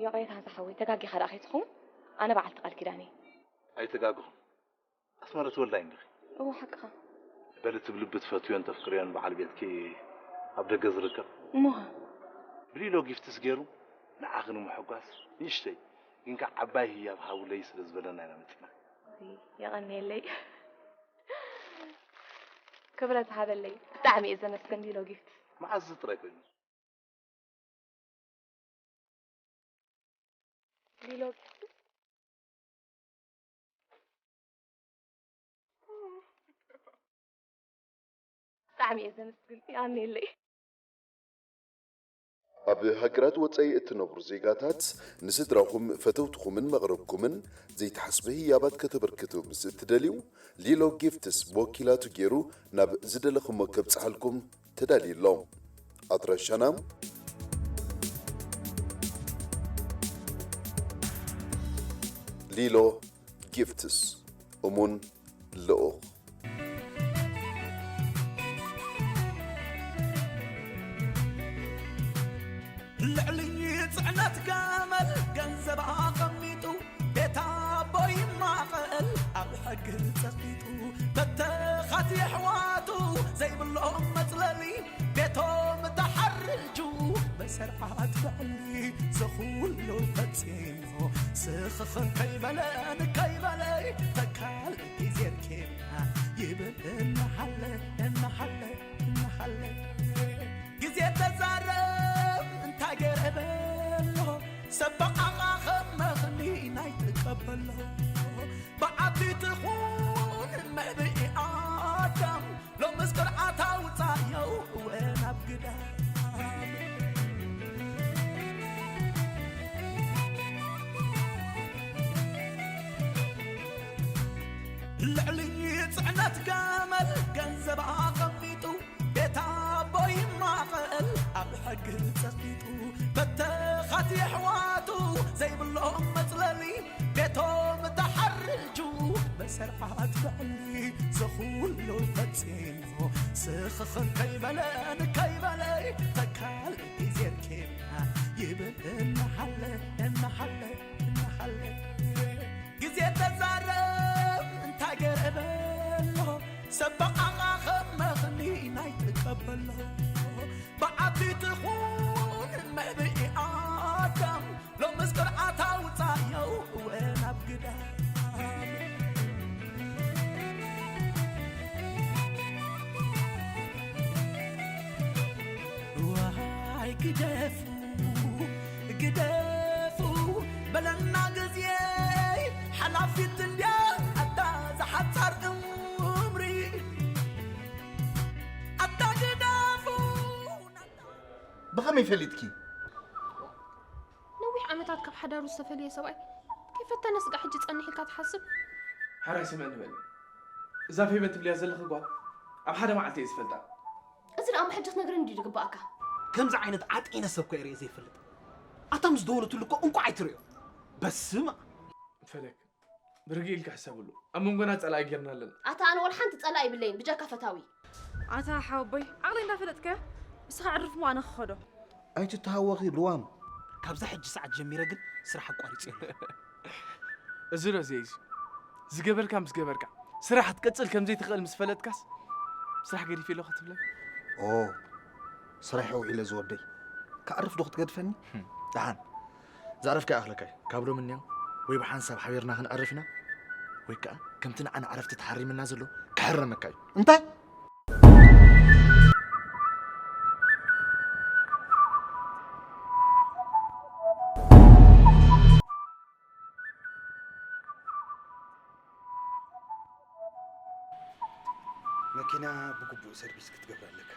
ይቕሬታ ዝሓወይ፣ ተጋጊኻ ደኣ ከይትኸውን፣ ኣነ በዓልቲ ቃል ኪዳን እየ። ኣይተጋግኹን። ኣስመረት ወልዳይ እንዲኺ? እወ፣ ሓቅኻ። በሊ እቲ ብልቢ ትፈትዮን ተፍቅርዮን በዓል ቤትኪ ኣብ ደገ ዝርከብ? እሞኸ? ብሊሎ ጊፍትስ ገይሩ ንዓኺ ንምሕጓስ ንእሽተይ ግን ከኣ ዓባይ ህያብ ሃቡለይ ስለ ዝበለና ኢና መጺና። እይ፣ የቐንየለይ። ክብረት ሃበለይ። ብጣዕሚ እየ ዘመስግን ሊሎ ጊፍትስ። መዓዝ ጥራይ ኮይኑ? ሊሎ ጊፍትስ። ብጣዕሚ እየ ዘመስግን። የቐንየለይ። ኣብ ሃገራት ወጻኢ እትነብሩ ዜጋታት፣ ንስድራኹም፣ ፈተውትኹምን መቕረብኩምን ዘይተሓስበ ህያባት ከተበርክቱ ምስ እትደልዩ፣ ሊሎ ጊፍትስ ብወኪላቱ ገይሩ ናብ ዝደለኹሞ ከብጽሓልኩም ተዳልዩ ኣሎ። ኣድራሻና፣ ሊሎ ጊፍትስ፣ እሙን ልኡኽ። ልዕሊ ጽዕነት ገመል ገንዘብ ኣቐሚጡ፣ ቤት ኣቦ ይማቐል ኣብ ሕጊ ጸቂጡ። በተኻት የሕዋቱ ዘይብሎም መጽለሊ፣ ቤቶም ተሓርጁ በሰርዓት ብዕሊ። ዘኹሉ ፈጺሙ ስኽኽን ከይበለ ንከይበለ፣ ተካል ግዜ ርኪብና ይብል እናሓለ፣ እናሓለ፣ እናሓለ። ግዜ ተዛረብ እንታይ ገይረ በሎ፣ ሰብ ብዓኻ ከም መኽኒ ናይ ትቀበሎ። ብዓቢ ትኹን መብኢ ኣዳም፣ ሎምስ ቅርዓት ኣውጻዮ እወ ናብ ግዳም። ልዕሊ ጽዕነት ገመል ገንዘብ ኣቐሚጡ፣ ቤት ኣቦ ይማቐል ኣብ ሕጊ ጸቂጡ። በተኻት የሕዋቱ ዘይብሎም መጽለሊ፣ ቤቶም ተሓርጁ በሰርዓት ብዕሊ። ዘኹሉ ፈጺሙ ስኽኽን ከይበለ ንከይበለ፣ ተካል ግዜ ርኪብና ይብል እናሓለ፣ እናሓለ፣ እናሓለ። ግዜ ተዛረብ እንታይ ገይረ በሎ፣ ሰብ ብዓኻ ከም መኽኒ ናይ ትቀበሎ። ብዓቢ ትኹን መብኢ ኣዳም፣ ሎምስ ቅርዓት ኣውጻዮ እወ ናብ ግዳም። ዋይ ግደፉ፣ ግደፉ በለና ግዜ ሓላፊት እንድያ ኣታ ዝሓጻር እምሪ። ኣታ ግደፉ። ብኸመይ ፈሊጥኪ? ነዊሕ ዓመታት ካብ ሓዳሩ ዝተፈልየ ሰብኣይ ከይፈተነ ስጋ ሕጂ ጸንሕ ኢልካ ትሓስብ? ሕራይ ስምዕኒ በሊ። እዛ ፌበን ትብልያ ዘለኺ ጓል ኣብ ሓደ መዓልቲ እየ ዝፈልጣ። እዚ ደኣ እሞ ሕጂ ክትነግረኒ ድዩ ዝግብኣካ? ከምዚ ዓይነት ዓጢነ ሰብ እኮ እየ ርእየ ዘይፈልጥ። ኣታ ምስ ደወለትሉ እኮ እንቋዕ ኣይትርእዮ። በስመ ኣብ። ፈለክ፣ ብርግእ ኢልካ ሕሰብሉ። ኣብ መንጎና ጸላኢ ጌርና ኣለና። ኣታ ኣነ ወላ ሓንቲ ጸላኢ ይብለይን ብጀካ ፈታዊ። ኣታ ሓወቦይ፣ ዓቕለይ እንዳፈለጥካዮ፣ ንስኻ ዕርፍ እሞ ኣነ ክኸዶ። ኣይትተሃወኺ ልዋም። ካብዛ ሕጂ ሰዓት ጀሚረ ግን ስራሕ ኣቋሪጸ ኣለኹ። እዚ ዶ ዘይ እዚ ዝገበርካ ምስ ገበርካ ስራሕ ክትቅጽል ከም ዘይትኽእል ምስ ፈለጥካስ ስራሕ ገዲፈ ኣለኹ ትብለኒ? ኦ፣ ስራሕ ውዒለ ዝወደይ። ክዓርፍ ዶ ክትገድፈኒ? ህም። ደሓን። ዘዕረፍካ ይኣኽለካ እዩ። ካብ ሎሚ እኒኦ ወይ ብሓንሳብ ሓቢርና ክንዕርፍ ኢና፣ ወይ ከኣ ከምቲ ንዓና ዕረፍቲ ተሓሪምና ዘሎ ክሕረመካ እዩ። እንታይ? መኪና ብግቡእ ሰርቪስ ክትገብራ ኣለካ።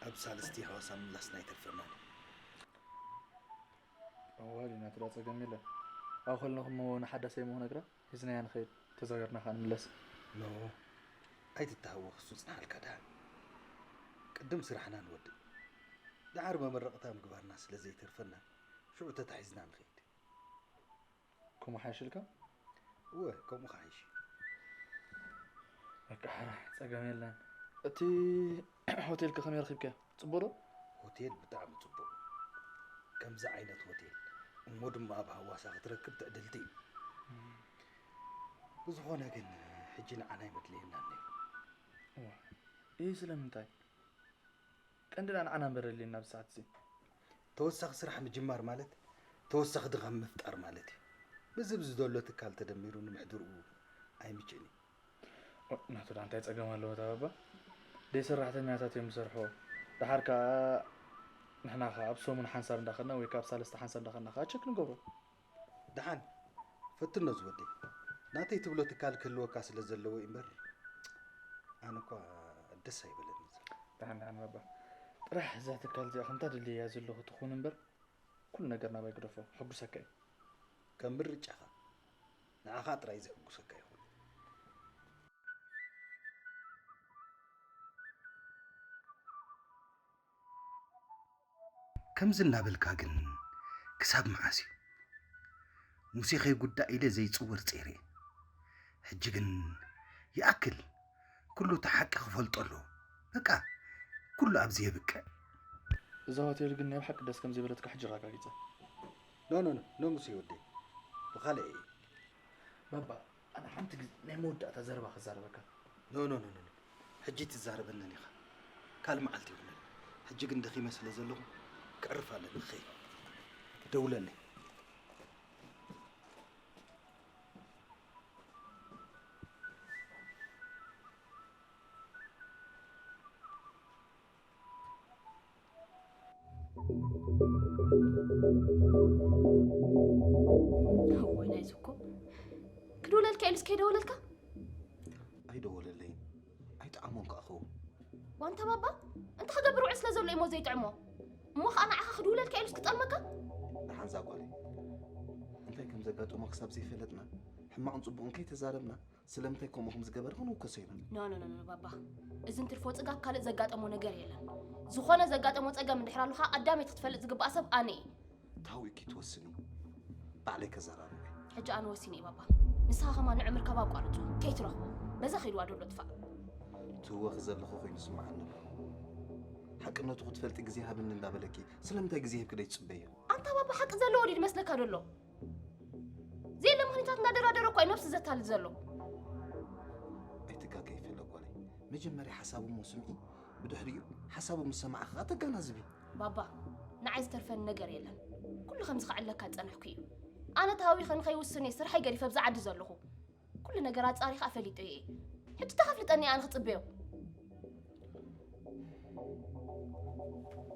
ኣብ ሳልስቲ ሓዋሳ ምላስና ኣይተርፈናን። እዋሊ ናትራ ጸገም የለን። ኣብ ኸለኹም ንሓዳሰይ እሞ ክነግራ ሒዝናያ ንኸይድ፣ ተዛዊርና ኸኣ ንምለስ። ኖ፣ ኣይትተሃወኽ፣ እሱ ጽንሓልካ ደሓን። ቅድም ስራሕና ንወድእ። ደሓር መመረቕታ ምግባርና ስለ ዘይተርፈና፣ ሽዑ ተታሒዝና ንኸይድ። ከምኡ ሓይሽልካ? እወ፣ ከምኡ ክሓይሽ። በቃ፣ ሕራይ፣ ጸገም የለን። እቲ ሆቴል ከ ከመይ ረኺብካዮ? ጽቡቕ ዶ? ሆቴል ብጣዕሚ ጽቡቕ። ከምዚ ዓይነት ሆቴል እሞ ድማ ኣብ ሃዋሳ ክትረክብ ትዕድልቲ እዩ። ብዝኾነ ግን ሕጂ ንዓና ይመድልየናኒ። እዋ፣ ይህ ስለምንታይ? ቀንድና ንዓና እምበር ኣድልየና ኣብዚ ሰዓት እዚ። ተወሳኺ ስራሕ ምጅማር ማለት ተወሳኺ ድኻም ምፍጣር ማለት እዩ። ምስዚ ኣብዚ ዘሎ ትካል ተደሚሩ ንምሕድርኡ ኣይምችእን እዩ። ናቱ ዳ እንታይ ጸገም ኣለዎ እታ ባባ? ደይ ሰራሕተኛታት እዮም ዝሰርሕዎ። ደሓር ከኣ ንሕና ከኣ ኣብ ሰሙን ሓንሳብ እንዳኸድና ወይ ካብ ሳለስተ ሓንሳብ እንዳኸድና ከኣ ቸክ ንገብሮ። ደሓን ፈትኖ ዝወደይ፣ ናተይ ትብሎ ትካል ክህልወካ ስለ ዘለዎ እዩ እምበር ኣነ እኳ ደስ ኣይበለኒ። ደሓን ደሓን ባባ፣ ጥራሕ እዛ ትካል እዚኣ ከምታ ደልየያ ዘለኹ ትኹን እምበር ኩሉ ነገር ናባይ ግደፎ፣ ሕጉሰካ እዩ። ከም ምርጫኻ ንዓኻ ጥራይ ዘሕጉሰካ ይኹን። ከምዚ እናበልካ ግን ክሳብ መዓስ እዩ? ሙሴ ከይጉዳእ ኢለ ዘይጽወር ጸይረ። ሕጂ ግን ይኣክል፣ ኩሉ እቲ ሓቂ ክፈልጦ ኣለዎ። በቃ ኩሉ ኣብዚ የብቅዕ። እዛ ሆቴል ግን ናይ ብሓቂ ደስ ከም ዘይበለትካ ሕጂ ኣረጋጊጸ። ኖ ኖ ኖ ኖ ሙሴ ወደይ፣ ብኻልእ እየ። ባባ፣ ኣነ ሓንቲ ግዜ ናይ መወዳእታ ዘረባ ክዛረበካ። ኖ ኖ ኖ ኖ ኖ። ሕጂ ትዛረበንን ኢኻ። ካልእ መዓልቲ ይኹነኒ። ሕጂ ግን ደኺመ ስለ ዘለኹ ክዕርፍ ኣለኒ ክኸይድ። ደውለለይ። እወ ናይዚ እኮ ክድውለልካ ኢሉስ ከይደወለልካ? ኣይደወለለይን ኣይጠዓሞን ከኣ ኸውን። ዋንታ ባባ እንታይ ክገብር ውዕል ስለ ዘሎ እሞ ዘይጥዕሞ? እሞ ከኣ ንዓኻ ክድውለልካ ኢሉስ ክጠልመካ? ደሓን እዛ ጓለይ እንታይ ከም ዘጋጠሞ ክሳብ ዘይፈለጥና ሕማቕን ጽቡቕን ከይተዛረብና ስለምንታይ ከምኡ ከም ዝገበረ ክንውከሶ ኢና። ኖ ኖ ኖ ኖ ባባ፣ እዚ እንትርፎ ጽጋብ ካልእ ዘጋጠሞ ነገር የለን። ዝኾነ ዘጋጠሞ ጸገም እንድሕር ኣሎ ኸኣ ቀዳመይቲ ክትፈልጥ ዝግባኣ ሰብ ኣነ እየ። ታዊኪ ትወስኒ፣ ባዕለይ ከዘራርብ እየ። ሕጂ ኣነ ወሲነ እየ ባባ። ንስኻ ከማን ንዕምር ካብ ኣቋርጾ ከይትረኽቦ። በዛ ኸይድዋ ደሎ ጥፋእ። ትህወኺ ዘለኺ ኮይኑ ይስምዓኒ ኣሎ። ሓቅነቱ ክትፈልጢ ግዜ ሃብኒ እንዳበለኪ ስለምንታይ ግዜ ሂብኪ ደይትጽበዮ? ኣንታ ባባ ሓቂ ዘለዎ ድዩ ዝመስለካ ደሎ? ዘየለ ምኽንያታት እንዳደራደረ እኳ እዩ ነብሱ ዘታልል ዘሎ። ኣይትጋገይ ፈለ ጓለይ። መጀመርያ ሓሳቡ እሞ ስምዒ፣ ብድሕሪኡ ሓሳቡ ምስ ሰማዕኺ ኸኣ ተጋናዝቢ። ባባ፣ ንዓይ ዝተርፈኒ ነገር የለን። ኩሉ ከምዚ ከዕለካ ዝጸናሕኩ እዩ። ኣነ ተሃዊኸ ንኸይውስን እየ ስርሐይ ገዲፈ ኣብዚ ዓዲ ዘለኹ። ኩሉ ነገር ኣጻሪኻ ኣፈሊጠዮ እየ። ሕጂ እንታይ ከፍልጠኒ እየ ኣነ ክጽበዮ?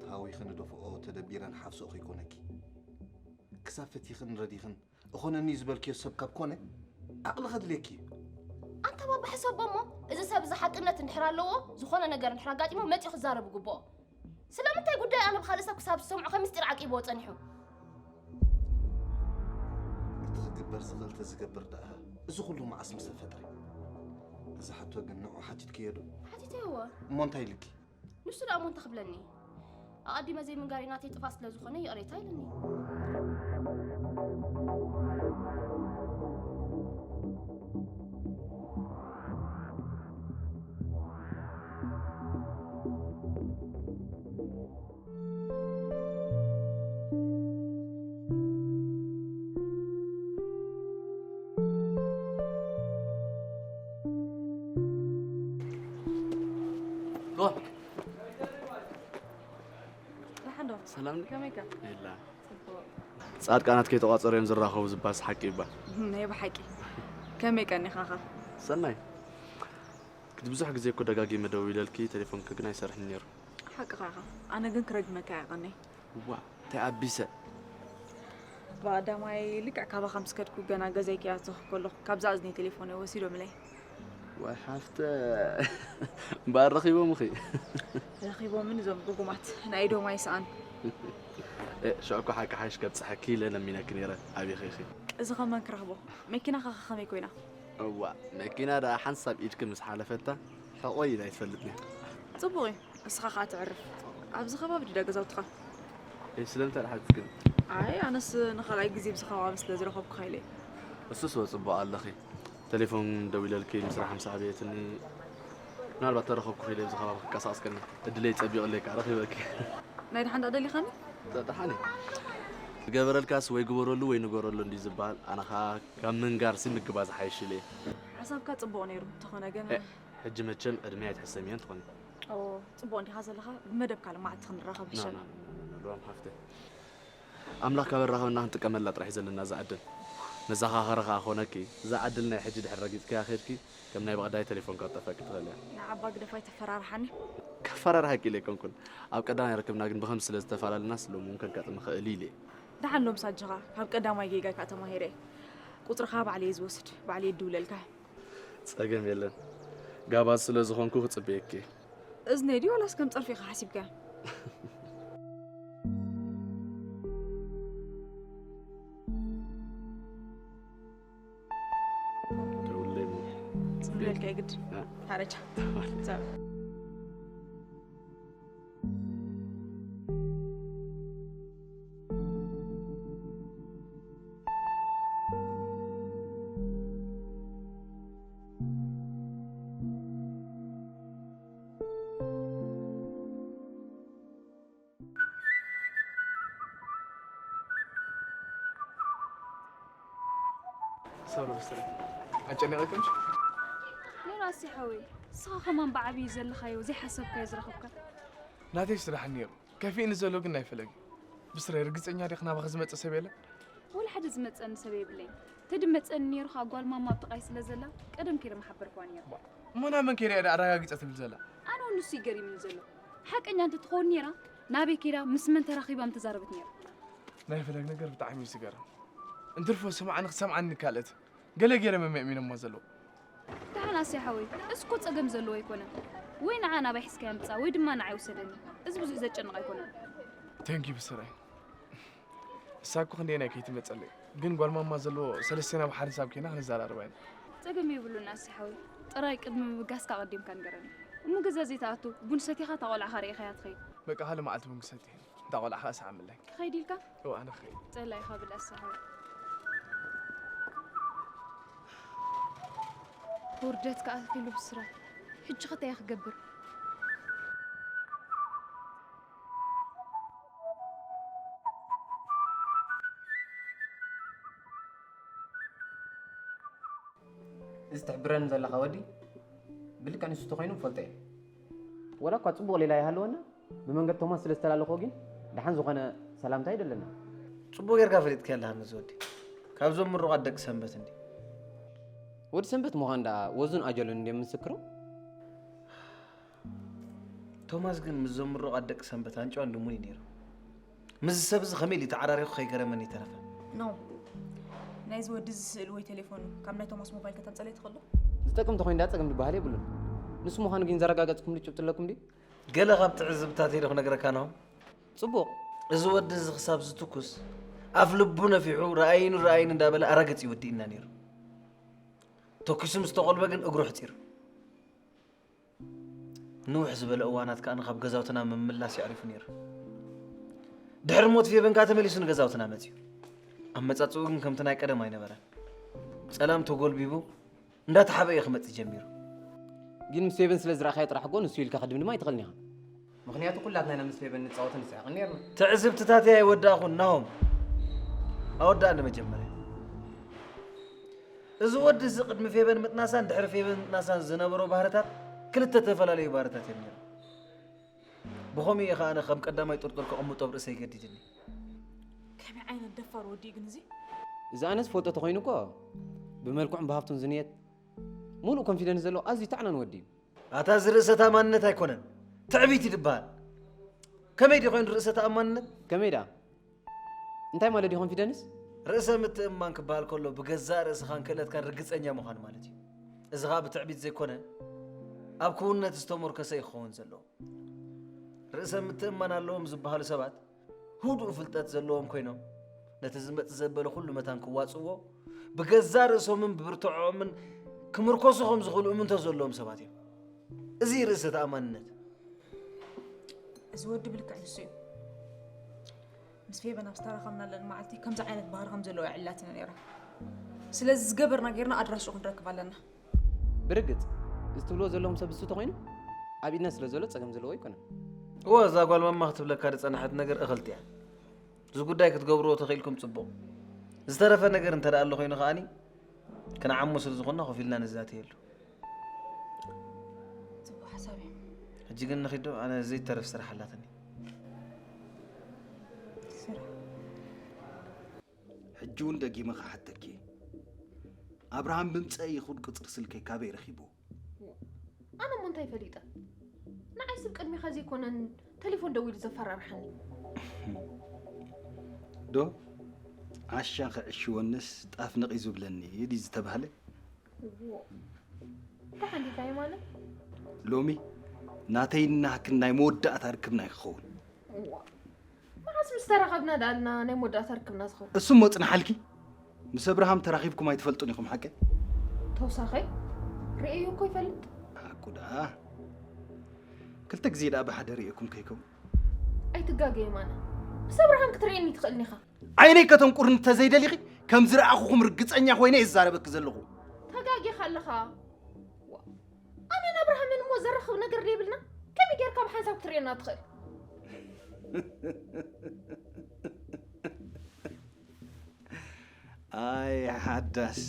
ተሃዊኺ ንደፍኦ ተደቢረ ንሓፍስኦ ከይኮነኪ፣ ክሳብ ፈቲኽን ረዲኽን እኾነኒ እዩ ዝበልክዮ ሰብ ካብ ኮነ፣ ዓቕሊ ከድልየኪ እዩ። ኣንታ ባባ ሕሰቦ እሞ፣ እዚ ሰብ እዚ ሓቅነት እንድሕር ኣለዎ፣ ዝኾነ ነገር እንድሕር ኣጋጢሞ መጺኡ ክዛረብ ይግብኦ። ስለምንታይ ጉዳይ ኣነ ብኻልእ ሰብ ክሳብ ዝሰምዖ ከም ምስጢር ዓቂብዎ ጸኒሑ? እቲ ክግበር ዝኽእል ተዝገብር ደኣ እዚ ኩሉ መዓስ ምስ ተፈጥረ? እዚ ሕቶ ግን ንዑ ሓቲትክዮ ዶ? ሓቲተዮ እወ። እሞ እንታይ ኢልኪ? ንሱ ደኣ እሞ እንታይ ክብለኒ? ኣቐዲመ ዘይምንጋረይ ናተይ ጥፍኣት ስለ ዝኾነ ይቕሬታ ኢሉኒ። ሮን፣ ደሓን ዶ? ሰላም ድዩ? ከመይካ? የላ። ጽቡቕ። ጻድቃናት ከይተቋጸሩ እዮም ዝራኸቡ ዝበሃልስ ሓቂ ይባል። ናይ ብሓቂ። ከመይ ቀኒኻኻ? ሰናይ። ክዲ ብዙሕ ግዜ እኮ ደጋጊመ ደዊለልኪ፣ ቴሌፎንኪ ግን ኣይሰርሕን ነይሩ። ሓቅኻ ኢኻ። ኣነ ግን ክረግመካ እየ ቀነይ። እዋ፣ እንታይ ኣቢሰ? ብቐዳማይ ልክዕ ካባኻ ምስ ከድኩ ገና ገዛይ ከይኣተኹ ከለኹ ካብዛ እዝነይ ቴሌፎነይ ወሲዶምለይ። ዋይ ሓፍተ፣ እምበኣር ረኺቦምኺ? ረኺቦምኒ እዞም ርጉማት፣ ናይ ኢዶም ኣይሰኣኑ። እ፣ ሽዑ እኮ ሓቂ ሓይሽ ከብጽሐኪ ኢለ ለሚነኪ ነይረ፣ ኣቢኺ ኢኺ። እዚ ኸማን ክረኽቦ፣ መኪናኻ ኸ ኸመይ ኮይና? እዋ፣ መኪና ደኣ ሓንሳብ ኢድኪ ምስ ሓለፈታ ሕቖይ ኢላ ኣይትፈልጥን እያ። ጽቡቕ እዩ፣ እስኻ ኸኣ ትዕርፍ። ኣብዚ ኸባቢ ድዳ ገዛውትኻ? እይ፣ ስለምንታይ ደኣ ሓቲትክኒ? ኣይ፣ ኣነስ ንኻልኣይ ግዜ ብዚ ኸባቢ ስለ ዝረኸብኩኻ ኢለ እየ። እሱስ ወ ጽቡቕ ኣለኺ። ተሌፎን ደዊለልኪ ምስራሕ ምስ ኣበየትኒ፣ ምናልባት ተረኸብኩኺ ኢለ ብዚ ኸባቢ ክንቀሳቐስ ከኒ። ዕድለይ ጸቢቑለይ ከኣ ረኺበኪ። ናይ ደሓን ደኣ ደሊኻኒ? ደሓን እየ። ዝገበረልካስ ወይ ግበረሉ ወይ ንገረሉ እንድዩ ዝበሃል። ኣነ ኸኣ ካብ ምንጋርሲ ምግባር ዝሓይሽ ኢለ እየ። ሓሳብካ ጽቡቕ ነይሩ፣ እንተኾነ ግን እ፣ ሕጂ መቸም ዕድመይ ኣይትሕሰምዮን ትኾኒ። ኦ፣ ጽቡቕ እንዲኻ ዘለኻ፣ ብመደብ ካልእ መዓልቲ ክንራኸብ ና፣ ይሻል። ና፣ ና፣ ና፣ ና፣ ሉዋም ሓፍተይ። ኣምላኽ ካብ ኣራኸበና ክንጥቀመላ ጥራሕ እዩ ዘለና እዛ ዕድል። መዘኻኸሪ ኸኣ ኾነኪ፣ እዛ ዕድል ናይ ሕጂ ድሕሪ ረጊጽካያ ኸድኪ፣ ከም ናይ ብቐዳይ ቴሌፎንካ ክጠፍኣኪ ትኽእል እያ። ንዓባ ግደፋ ኣይተፈራርሓኒ። ከፈራርሓኪ ኢለ ኣይኮንኩን። ኣብ ቀዳማይ ርክብና ግን ብኸምዚ ስለ ዝተፈላለናስ ሎሚ እውን ከጋጥም ይኽእል እዩ ኢለ እየ። ደሓን ሎምስ ኣጆኻ፣ ካብ ቀዳማይ ጌጋይ ከኣ ተማሂረ እየ። ቁጽርኻ ባዕለይ እየ ዝወስድ፣ ባዕለይ እድውለልካ። ጸገም የለን። ጋባዝ ስለ ዝኾንኩ ክጽበየኪ እየ። እዝነይ ድዩ ዋላስ ከም ጸርፊ ኢኻ ሓሲብካዮ? ደውለይ እሞ። ክብለልካ የግድ። እ? ሓረቻ። ተባለ። ቻው። ሶሪ ብስረ ኣጨኒቐክምሽ? ዮናስ ሓወይ፣ ንስኻ ከማን ብዓብዪ ዘለኻዮ ዘይሓሰብካዮ ዝረኸብካ። ናተይ ስራሕ ነይሩ። ከፊእኒ ዘሎ ግን ናይ ፈለግ እዩ። ብስረ ርግጸኛ ዲኽ ናባኺ ዝመጽእ ሰብ የለን? ወላ ሓደ ዝመጸኒ ሰብ የብለይን። ተድመጸኒ ነይሩ ኸኣ ጓል ማማ ኣብ ጥቓይ ስለ ዘላ ቀደም ከይደ ምሓበርክዋ ነይሩ። እሞ ናብ መን ከይደ እያ ኣረጋጊጸ ትብል ዘላ? ኣነ እውን ንሱ እዩ ገሪምኒ ዘሎ። ሓቀኛ እንተትኸውን ነይራ ናበይ ከይዳ ምስ መን ተራኺባ ምተዛረበት ነይራ። ናይ ፈለግ ነገር ብጣዕሚ እዩ ዝገርም። እንትርፎ ስምዓኒ ክትሰምዓኒ ካልእት። ገለ ገይረ መመእሚኖማ ዘለዉ። ደሓን ኣስያ ሓወይ፣ እዚ እኮ ጸገም ዘለዎ ኣይኮነን። ወይ ንዓ ናባይ ሒዝካያ ምጻእ ወይ ድማ ንዓይ ውሰደኒ። እዚ ብዙሕ ዘጨንቕ ኣይኮነን። ተንኪ ብስረይ። እሳ እኮ ክንደየናይ ከይትመጸለይ። ግን ጓል ማማ ዘለዎ ሰለስቴና ብሓደ ሳብ ኬና ክንዘራረባ ኢና። ጸገም የብሉን ኣስያ ሓወይ። ጥራይ ቅድሚ ምብጋስካ ኣቐዲምካ ንገረኒ። እሞ ገዛ ዘይትኣቱ፣ ቡን ሰቲኻ እታ ቆልዓ ኸኣ ርኢኻያ ትኸይድ። በቃ ካልእ መዓልቲ ቡን ክሰቲ እየ። እታ ቆልዓ ኸኣ ስዓመለይ። ክኸይድ ኢልካ? እወ፣ ኣነ ክኸይድ። ጸላይ ኢኻ ብል ኣስያ ሓወይ። ውርደት ከኣ ኣትኪሉ ብስራት። ሕጂ ኸ እንታይ ክገብር? እዚ ትሕብረኒ ዘለኻ ወዲ ብልክዕ ንሱ ተኾይኑ እፈልጦ እየ። ወላ እኳ ጽቡቕ ሌላ ይሃልወና፣ ብመንገዲ ቶማስ ስለ ዝተላለኹ ግን ደሓን ዝኾነ ሰላምታ ይደለና። ጽቡቕ ጌርካ ፈሊጥካዮ ኣለኻ ነዚ ወዲ። ካብዞም ምሩቓት ደቂ ሰንበት እንድዩ። ወዲ ሰንበት ምዃን ደኣ ወዙን ኣጀሉን እንድዮም ምስክሩ። ቶማስ ግን ምስዞም ምሩቓት ደቂ ሰንበት ኣንጭዋን ድሙን እዩ ነይሩ። ምስዚ ሰብ እዚ ከመይ ኢሉ ተዓራሪኹ ከይገረመኒ ኣይተረፈን። ኖ፣ ናይዚ ወዲ እዚ ስእሊ ወይ ቴሌፎኑ ካብ ናይ ቶማስ ሞባይል ከተምጸለይ ትኽእል ዶ? ዝጠቅም እንተኾይኑ ደኣ ጸገም ዝበሃል የብሉን። ንሱ ምዃኑ ግን ዘረጋገጽኩምሉ ጭብጢ ኣለኩም ድዩ? ገለ ካብ ትዕዝብታተይ ዶ ክነግረካ ናሆም? ጽቡቕ። እዚ ወዲ እዚ ክሳብ ዝትኩስ ኣፍ ልቡ ነፊሑ ረኣይኒ ረኣይኒ እንዳበለ ኣረግጽ እዩ ወዲእና ነይሩ። ተኩሱ ምስ ተቖልበ ግን እግሩ ኣሕጺሩ። ንውሕ ዝበለ እዋናት ከኣ ካብ ገዛውትና ምምላስ የዕሪፉ ነይሩ። ድሕሪ ሞት ፌበን ከኣ ተመሊሱ ንገዛውትና መጺኡ። ኣመጻጽኡ ግን ከምቲ ናይ ቀደም ኣይነበረን። ጸላም ተጎልቢቡ እንዳተሓበአ እዩ ክመጽእ ጀሚሩ። ግን ምስ ፌበን ስለ ዝረኣኻዮ ጥራሕ እኮ ንሱ ኢልካ ክድምድም ኣይትኽእልን ኢኻ። ምኽንያቱ ኩላትና ኢና ምስ ፌበን ንጻወትን ንስሕቕን ነይርና። ትዕዝብትታተይ ኣይወዳእኹን ናሆም። ኣወዳእኒ መጀመርያ። እዚ ወዲ እዚ ቅድሚ ፌበን ምጥናሳን ድሕሪ ፌበን ምጥናሳን ዝነበሮ ባህርታት ክልተ ዝተፈላለዩ ባህርታት እዮም ነይሮም። ብኸምኡ እዩ ኸኣ ኣነ ከም ቀዳማይ ጥርጡር ከቐምጦ ኣብ ርእሰይ ገዲድኒ። ከመይ ዓይነት ደፋር ወዲ እዩ ግን እዚ? እዚ ኣነ ዝፈልጦ ተኾይኑ እኮ ብመልክዑን ብሃብቱን ዝንየት ሙሉእ ኮንፊደንስ ዘለዎ ኣዝዩ ተዕናን ወዲ እዩ። ኣታ እዚ ርእሰ ተኣማንነት ኣይኮነን፣ ትዕቢት እዩ ዝበሃል። ከመይ ድዩ ኮይኑ ርእሰ ተኣማንነት? ከመይ ደኣ? እንታይ ማለት እዩ ኮንፊደንስ? ርእሰ ምትእምማን ክበሃል ከሎ ብገዛእ ርእስኻን ክእለትካን ርግጸኛ ምዃን ማለት እዩ። እዚ ኸኣ ብትዕቢት ዘይኮነ ኣብ ክውንነት ዝተሞርከሰ እዩ ክኸውን ዘለዎ። ርእሰ ምትእምማን ኣለዎም ዝበሃሉ ሰባት ህዱእ ፍልጠት ዘለዎም ኮይኖም ነቲ ዝመጽእ ዘበለ ኩሉ መታን ክዋጽእዎ ብገዛእ ርእሶምን ብብርትዖኦምን ክምርኮሱ ከም ዝኽእሉ እምንቶ ዘለዎም ሰባት እዮም። እዚ እዩ ርእሰ ተኣማንነት። እዚ ወዲ ብልክዕ ንሱ እዩ። ምስ ፌበን ኣብ ዝተራኸብናለን መዓልቲ ከምዚ ዓይነት ባህሪ ከም ዘለዎ ይዕላትና ነይራ። ስለዚ ዝገበርና ጌርና ኣድራሽኡ ክንረክብ ኣለና። ብርግጽ፣ እዚ ትብልዎ ዘለኹም ሰብ ንሱ ተኾይኑ ኣብ ኢድና ስለ ዘሎ ጸገም ዘለዎ ኣይኮነን። እወ፣ እዛ ጓል ማማ ክትብለካ ዝጸናሐት ነገር እኽልቲ እያ። እዚ ጉዳይ ክትገብርዎ ተኽኢልኩም ጽቡቕ። ዝተረፈ ነገር እንተ ደኣ ኣሎ ኮይኑ ከኣኒ፣ ክንዓሞ ስለ ዝኾንና ኮፍ ኢልና ንዛተየሉ። ጽቡቕ ሓሳብ እዩ። ሕጂ ግን ንኺዶ ኣነ ዘይተረፍ ስራሕ ኣላትኒ። ስራሕ ሕጂ እውን ደጊመ ክሓተኪ፣ ኣብርሃም ብምጸ ይኹን ቅጽሪ ስልከይ ካበይ ረኺቡ? ኣነ እሞ እንታይ ፈሊጠ? ንዓይ ስብ ቅድሚኻ ዘይኮነን ተሌፎን ደዊሉ ዘፈራርሓኒ። ዶ ዓሻ ክዕሽወንስ ጣፍ ነቒዙ ብለኒ ድዩ ዝተባህለ? እንታይ ሓንዲታይ ማለት? ሎሚ ናተይን ናህክን ናይ መወዳእታ ርክብና እዩ ክኸውን። እዋ፣ መዓስ ምስ ተራኸብና ደኣልና ናይ መወዳእታ ርክብና ዝኸውን? እሱም ወጽንሓልኪ። ምስ ኣብርሃም ተራኺብኩም ኣይትፈልጡን ኢኹም ሓቀይ? ተውሳኸይ ርእዩ እኮ ይፈልጥ። ሓቁ ደኣ ክልተ ግዜ ደኣ ብሓደ ርእየኩም ከይከውን። ኣይትጋገ የማነ። ምስ ኣብርሃም ክትርእየኒ ትኽእልኒ ኢኻ። ዓይነይ ከተንቁርኒ እንተዘይደሊኺ ከም ዝረኣኹኹም ርግጸኛ ኮይነ እየ ዝዛረበኪ ዘለኹ። ተጋጊኻ ኣለኻ። ዋ፣ ኣነን ኣብርሃምን እሞ ዘራኽብ ነገር ደይብልና ከመይ ጌርካ ብሓንሳብ ክትርእየና ትኽእል? ኣይ ሓዳስ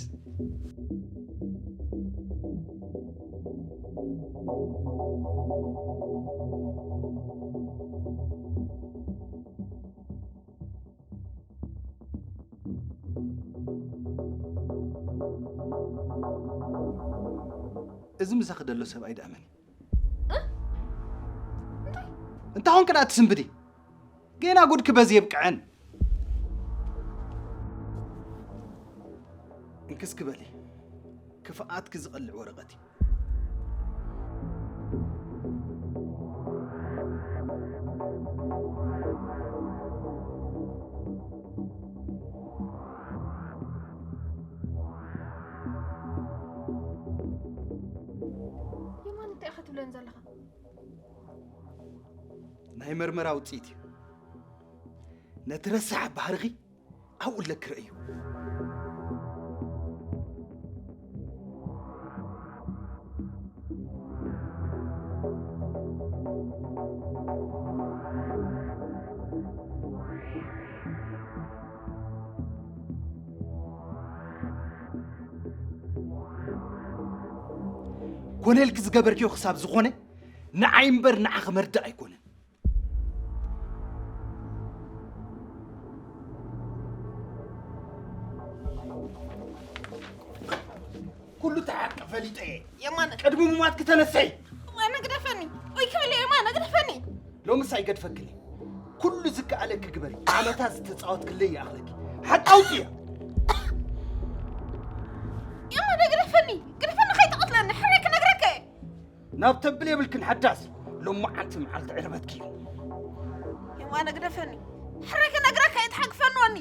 እዚ ምሳኺ ደሎ ሰብኣይ ደኣ መን እዩ? እንታይ ኮንክ ደኣ ትስንብዲ? ጌና ጉድኪ በዚ የብቅዐን። እንክስኪ በሊ፣ ክፍኣትኪ ዝቐልዕ ወረቐት እዩ። የማን እንታይ ኢኻ ትብለን ዘለኻ? ናይ መርመራ ውፅኢት እዩ። ነቲ ረሳሕ ባህርኺ ኣብኡ ኣለኪ ረእዩ። ኮነ ኢልኪ ዝገበርክዮ ክሳብ ዝኾነ ንዓይ እምበር ንዓኺ መርዳእ ኣይኮነን። ኩሉ እቲ ሓቂ ፈሊጠ እየ። የማነ። ቅድሚ ምሟትኪ ተነስሒ። የማነ ግደፈኒ። ወይ ክብል እየ የማነ ግደፈኒ። ሎምስ ኣይገድፈክን እየ። ኩሉ ዝከኣለኪ ግበሪ። ዓመታት ዝተፃወትክለይ ይኣኽለኪ። ሓቂ ኣውፅእያ። የማነ ግደፈኒ። ግደፈኒ ከይትቐትለኒ። ሕራይ ክነግረካ እየ። ናብ ተብል የብልክን ሓዳስ። ሎማዓንቲ መዓልቲ ዕርበትኪ እዩ። የማነ ግደፈኒ። ሕራይ ክነግረካ እየ። ተሓግፈኒ ወኒ።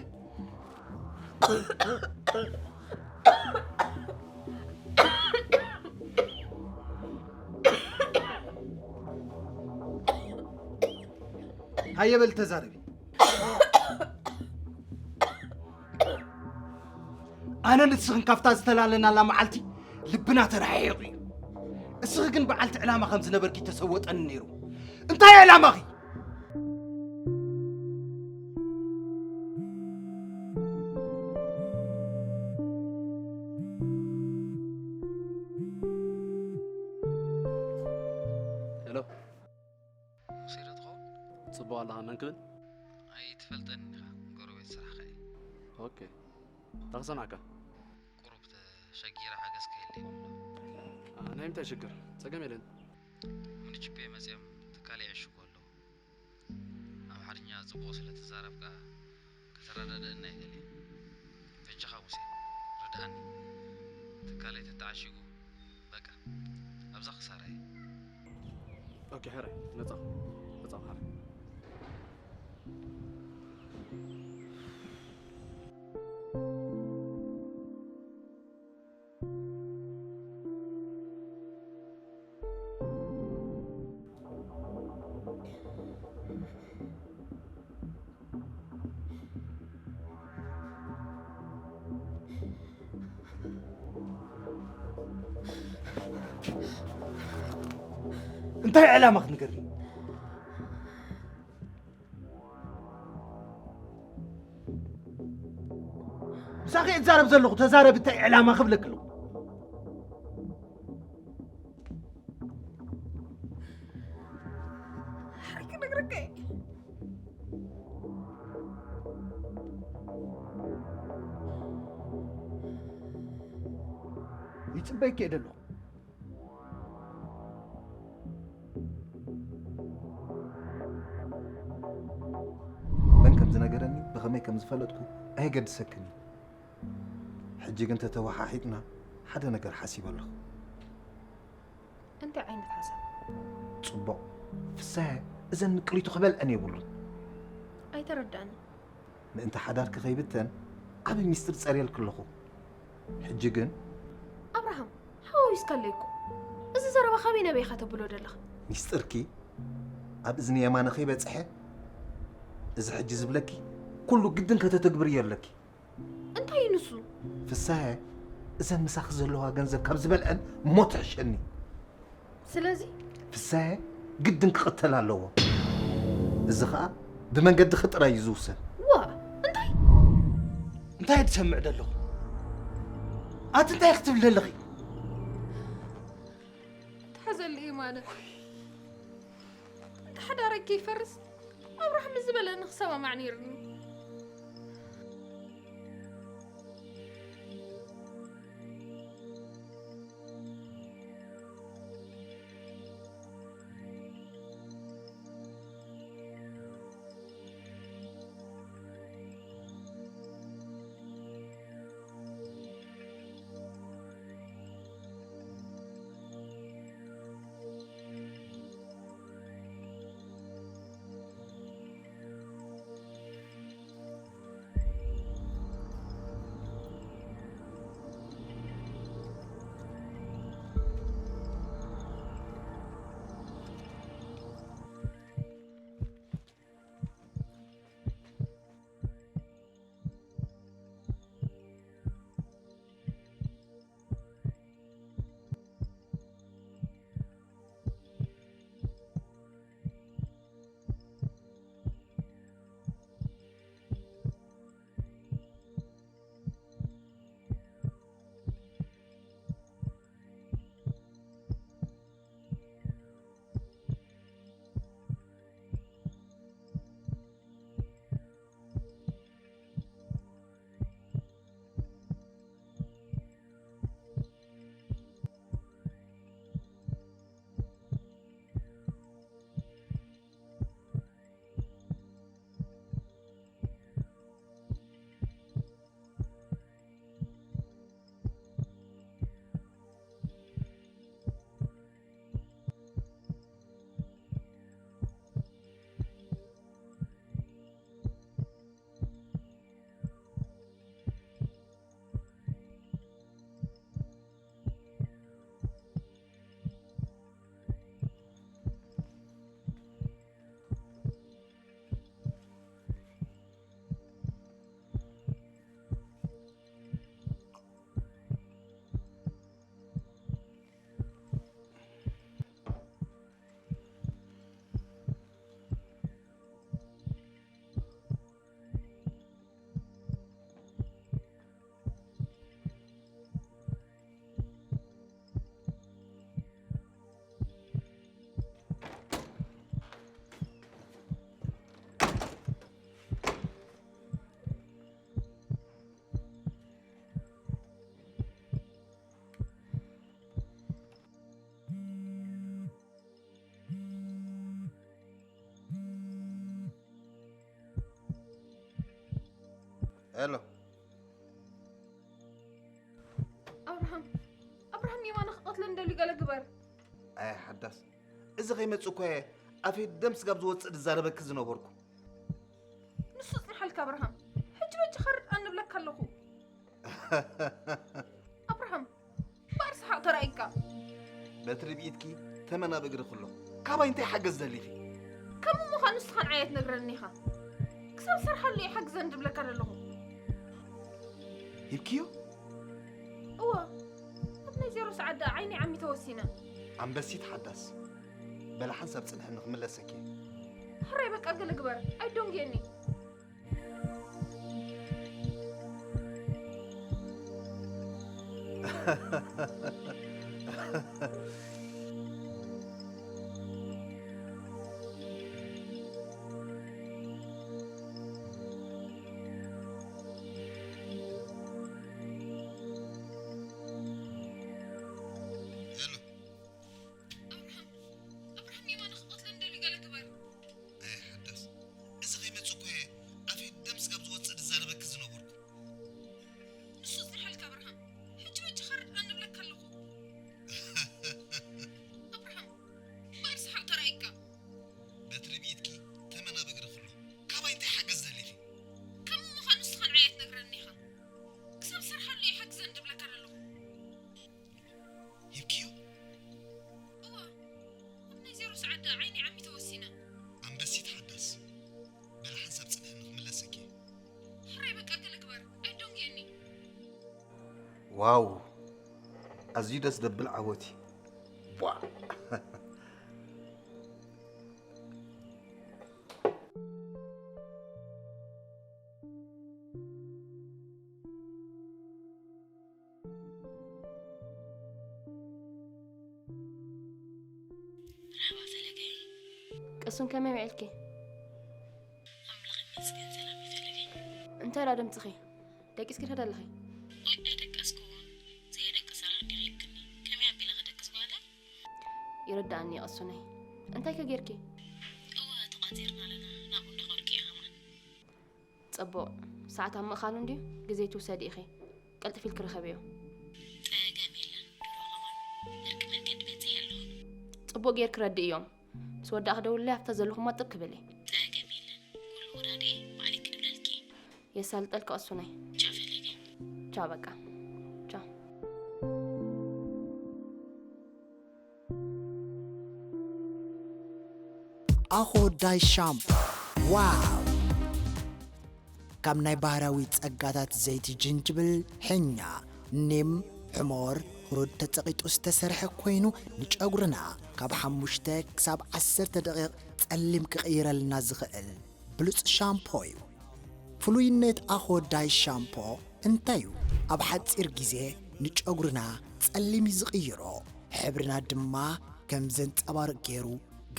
ሃየ በል ተዛረቢ። ኣነ ንስኽን ካብታ ዝተላለናላ መዓልቲ ልብና ተረሓሒቑ እዩ። እስኺ ግን በዓልቲ ዕላማ ከም ዝነበርኪ ተሰወጠኒ ነይሩ። እንታይ ዕላማኺ? ሄሎ። ሙሴ ዶ ትኸውን? ጽቡቕ ኣለኻ፣ መን ክብል? ኣይትፈልጠንን ኢኻ፣ ጎረቤት ስራሕኻ እየ። ኦኬ። እንታይ ክሰምዓካ? ቁሩብ ተሸጊረ ሓገዝ ከየለይ እብሎ። ኣ፣ ናይ ምንታይ ሽግር? ጸገም የለን። ምንችቤ መጺኦም ትካለይ ይዕሽጉ ኣለዉ። ኣምሓርኛ ጽቡቕ ስለ ትዛረብ ከኣ ከተረዳድኣና ኣይደልየን። በጃኻ ሙሴ፣ ርድኣኒ። ትካለይ ተተዓሺጉ፣ በቃ፣ ኣብዛ ክሳራ እየ። ኦኬ፣ ሕራይ፣ መጻኹ፣ መጻኹ፣ ሕራይ። እንታይ ዕላማ ክትንገርኒ? ምሳኺ እዛረብ ዘለኹ፣ ተዛረብ፣ እንታይ ዕላማ ክብለኪ ኣለኹ? ሓቂ ክነግረካ እየ። ይጽበይኪ እየ ዘለኹ። መን ከም ዝነገረኒ፣ ብኸመይ ከም ዝፈለጥኩ ኣየገድሰክን እዩ። ሕጂ ግን ተተወሓሒጥና ሓደ ነገር ሓሲበ ኣለኹ። እንታይ ዓይነት ሓሳብ? ጽቡቕ። ፍሳየ እዘን ምቅሊቱ ክበልዐን የብሉን። ኣይተረዳእን። ምእንቲ ሓዳርኪ ከይብተን ዓቢ ሚስጥር ጸርየልኪ ኣለኹ። ሕጂ ግን ኣብርሃም፣ ሓዋዊስካለይ እኮ። እዚ ዘረባ ካበይ ናበይ ኢኻ ተብሎ ዘለኻ? ሚስጥርኪ ኣብ እዝኒ የማነ ከይበጽሐ፣ እዚ ሕጂ ዝብለኪ ኩሉ ግድን ከተተግብርዮ ኣለኪ። እንታይ እዩ ንሱ? ፍሳየ፣ እዘን ምሳኺ ዘለዋ ገንዘብ ካብ ዝበልዐን እሞ ትሕሸኒ። ስለዚ? ፍሳየ ግድን ክቕተል ኣለዎ። እዚ ኸኣ ብመንገድኺ ጥራይ እዩ ዝውሰን። ዋ፣ እንታይ? እንታይ ትሰምዕ ዘለኹ? ኣቲ እንታይ ክትብል ዘለኺ? ተሓዘሊ የማነ። እንተ ሓዳረይ ከይፈርስ ኣብርሃም ምስ ዝበለኒ ክሰማማዕ ነይሩኒ። ሄሎ። ኣብርሃም፣ ኣብርሃም፣ የማነ ክቐትለኒ ደልዩ፣ ገለ ግበር። ኣይ ሓዳስ፣ እዚ ከይመጽእ እኮ እየ ኣፈይ ደም ስጋብ ዝወጽእ ዝዛረበኪ ዝነበርኩ። ንሱ ጽንሓልካ ኣብርሃም፣ ሕጂ በጃኻ ርድኣኒ እብለካ ኣለኹ። ኣብርሃም፣ እምበኣር ሰሓቕ ተራእይካ። በትሪ ብኢድኪ ተመን ኣብ እግሪ ክሎ። ካባይ እንታይ ሓገዝ ደሊኺ? ከም እሞኻ ንስኻን ዓያ ትነግረኒ ኢኻ። ክሳብ ሰርሓሉ እየ ሓግዘን ዝብለካ ዘለኹ። ሂብክዮ? እወ፣ ኣብ ናይ ዜሮ ሰዓት ደኣ ዓይኒ ዓሚ ተወሲነ። ኣንበሲት ሓዳስ፣ በላ ሓንሳብ ጽንሕኒ ክምለሰኪ። ሕራይ በቃ ገለ ግበር፣ ኣይዶንግየኒ። ሄሎ። ኣብርሃም፣ ኣብርሃም የማነ ክቐትለኒ ደልዩ፣ ገለ ግበር። ኣይ ሓዳስ፣ እዚ ከይመጽእ እኮ እየ ኣፌ ደም ስጋብ ዝወጽእ ዝዛረበኪ ዝነበርኩ። ንሱ ጽንሓልካ ኣብርሃም፣ ሕጂ በጃኻ ርድኣኒ እብለካ ኣለኹ። ኣብርሃም፣ እምበኣር ሰሓቕ ተራእይካ። በትሪ ብኢድኪ ተመን ኣብ እግርኺ ኣሎ። ካባይ እንታይ ሓገዝ ደሊኺ? ከምኡ ምዃኑ ንስኻ ንዓይ ኣይትነግረኒ ኢኻ። ክሳብ ዝሰርሓሉ እየ ሓግዘኒ ዝብለካ ዘለኹ። ሂብክዮ? እወ፣ ኣብ ናይ ዜሮ ሰዓት ደኣ ዓይኒ ዓሚተ ወሲነ። ኣንበሲት ሓዳስ፣ በሊ ሓንሳብ ጽንሕኒ ክምለሰኪ። ሕራይ በቃ ገለ ግበር፣ ኣይትደንጉየኒ። ዋው፣ ኣዝዩ ደስ ዘብል ዓወት እዩ። ቧ። መርሓባ ፈለገይ። ቅሱን ከመይ ውዒልኪ? ኣምላኽ ይመስገን ሰላም እዩ ፈለገይ። እንታይ ደኣ ድምፅኺ? ደቂስኪ ዶ ኣለኺ? ወይ ኣይደቀስኩ። ዘየደቅስ ስራሕ እንዲኺ ይብክኒ። ከመይ ኣቢለ ክደቅስ ጓለ? ይርድኣኒ እዩ ቅሱነይ። እንታይ ከ ጌርኪ? እወ ተቋጺርና ኣለና። ናብኡ እንዳኸድኩ እየ ከማን። ጽቡቕ። ሰዓት ኣብ ምእኻሉ እንድዩ፣ ግዜ ትውሰዲ ኢኺ። ቀልጥፊ ኢልኪ ርኸብዮ። ጸገም የለን። ድሮ ከማን ብርቂ መንገዲ በጺሐ ኣለኹ። ጽቡቕ ጌርኪ ረድእዮም። ምስ ወዳእኺ ደውልለይ፣ ኣብታ ዘለኹማ ጥብ ክብል እየ። ጸገም የለን። ኩሉ ወዳድኤ ባዕለይ ክድውለልኪ እየ። የሳልጠልኪ ቅሱነይ። ቻው ፈለገይ። ቻው በቃ። ቻው። ኣኾ ዳይ ሻምፖ። ዋው! ካብ ናይ ባህራዊ ጸጋታት ዘይቲ ጅንጅብል፣ ሕኛ፣ ኒም፣ ሕሞር፣ ሁሩድ ተጸቒጡ ዝተሰርሐ ኮይኑ፣ ንጨጉርና ካብ ሓሙሽተ ክሳብ ዓሰርተ ደቂቕ ጸሊም ክቕይረልና ዝኽእል ብሉጽ ሻምፖ እዩ። ፍሉይነት ኣኾ ዳይ ሻምፖ እንታይ እዩ? ኣብ ሓጺር ግዜ ንጨጉርና ጸሊም እዩ ዝቕይሮ፣ ሕብርና ድማ ከም ዘንጸባርቕ ገይሩ